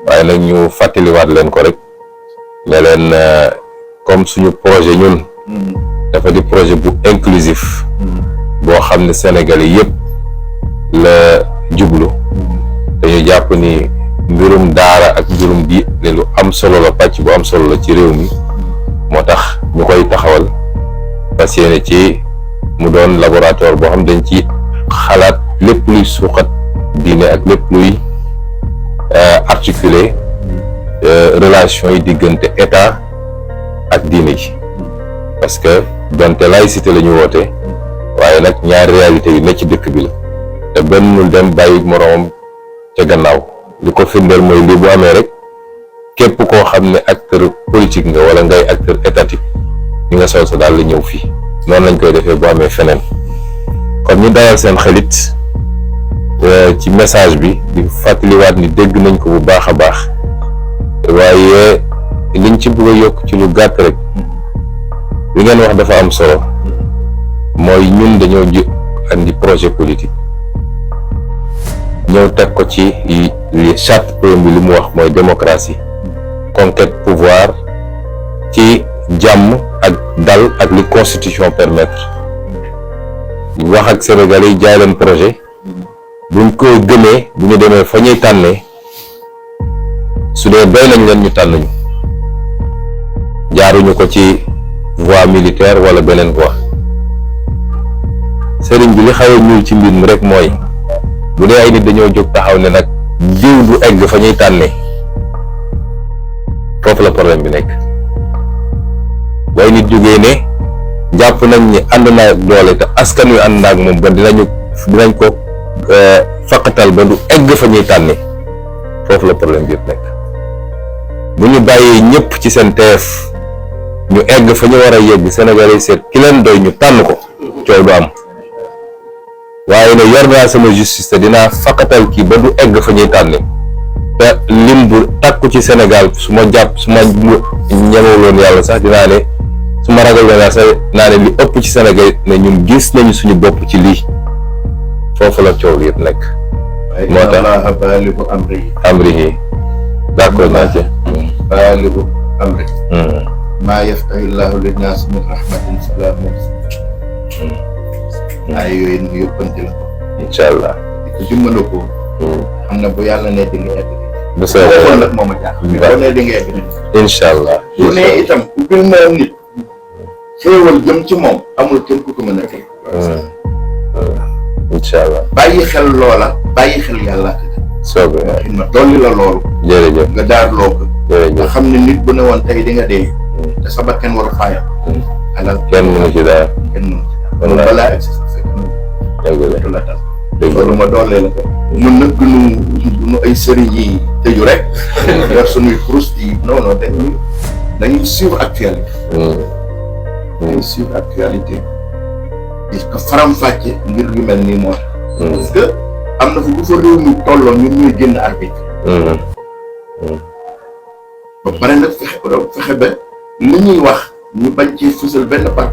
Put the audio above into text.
waaye nag ñu fàttaliwaat leen ko rek ne leen comme suñu projet ñun dafa di projet bu inclusif boo xam ne Sénégalais yëpp la jublu te ñu jàpp ni mbirum daara ak mbirum diine lu am solo la, pàcc bu am solo la ci réew mi, moo tax ñu koy taxawal fas yéene ci mu doon laboratoire boo xam dañ ci xalaat lépp luy suuxat diine ak lépp luy articuler relation yi diggante état ak diine ji, parce que donte laïcité la ñu woote waaye nag ñaari réalité yi ne ci dëkk bi la te benn mënul dem bàyyi moroomam ca gannaaw. li ko firndeel mooy lii bu amee rek képp koo xam ne acteur politique nga wala ngay acteur étatique ñi nga sol sa daal la ñëw fii, noonu lañ koy defee bu amee feneen. kon ñu dalal seen xelit ci message bi di fàttaliwaat ni dégg nañ ko bu baax a baax, waaye liñ ci bëgg a yokk ci lu gàtt rek li ngeen wax dafa am solo, mooy ñun dañoo andi projet politique ñëw teg ko ci li charte bi li mu wax mooy démocratie, conquête pouvoir ci jàmm ak dal ak li constitution permettre. wax ak Sénégalais yi jaay leen projet buñ ko gëmee bu ñu demee fa ñuy tànnee su dee doy nañ leen ñu tànn ñu, jaaruñu ko ci voie militaire wala beneen voie. sëriñ bi li xaw a ñuul ci mbir mi rek mooy bu dee ay nit dañoo jóg taxaw ne nag jiw du egg fa ñuy tànnee, foofu la problème bi nekk. waaye nit jógee ne jàpp nañ ni ànd naa ak doole te askan wi ànd naa ak moom ba dinañ ko faqatal ba du egg fa ñuy tànnee, foofu la problème bi yëpp nekk. bu ñu bàyyee ñëpp ci seen teef ñu egg fa ñu war a yegg, Sénégalais seet ki leen doy ñu tànn ko, coow du am. waaye ne yor naa sama justice te dinaa faqatal kii ba du egg fa ñuy tànne te lim bu takku ci Sénégal su ma ñemewuloon yàlla sax dinaa ne su ma ragal yàlla sax naa ne li ëpp ci Sénégal ne ñun gis nañu suñu bopp ci lii, foofu la coow li yëpp nekk. moo tax baaligu amrihi d'accord naa ci baaligu amrihi maa yaftahi llaahu linnaasi min rahmatin falaa mumsik. ay yooyu nu yóbbante la ko incha allah di ko jumala ko xam na bu yàlla ne di nga egg bu soobee nag moom a jaaxal boo ne di nga egg incha allah bu ne itam ubbil na nit xéewal jëm ci moom amul kenn ku ko mën a teg incha allah bàyyi xel loola bàyyi xel yàlla soobee xin ma dolli la loolu jërëjëf nga daar loo ko nga jërëjëf xam ne nit bu ne woon tey di nga dee te sa bakkan waru faayam alal kenn mënu ci dara kenn mënu ci dara loolu balaa egsi sa fekk dëgg la tal dëgg loolu ma doolee la ko ñun nag duñu ay sëriñ yi tëju rek yor suñuy kurus yi non non dañuy suivre actualité dañuy suivre actualité di ko faram-fàcce ngir yu mel nii moo tax parce que am na fu bu fa réew mi tolloo ñun ñuy génn arbitre ba pare nag fexe ba li ñuy wax ñu bañ ci fësal benn par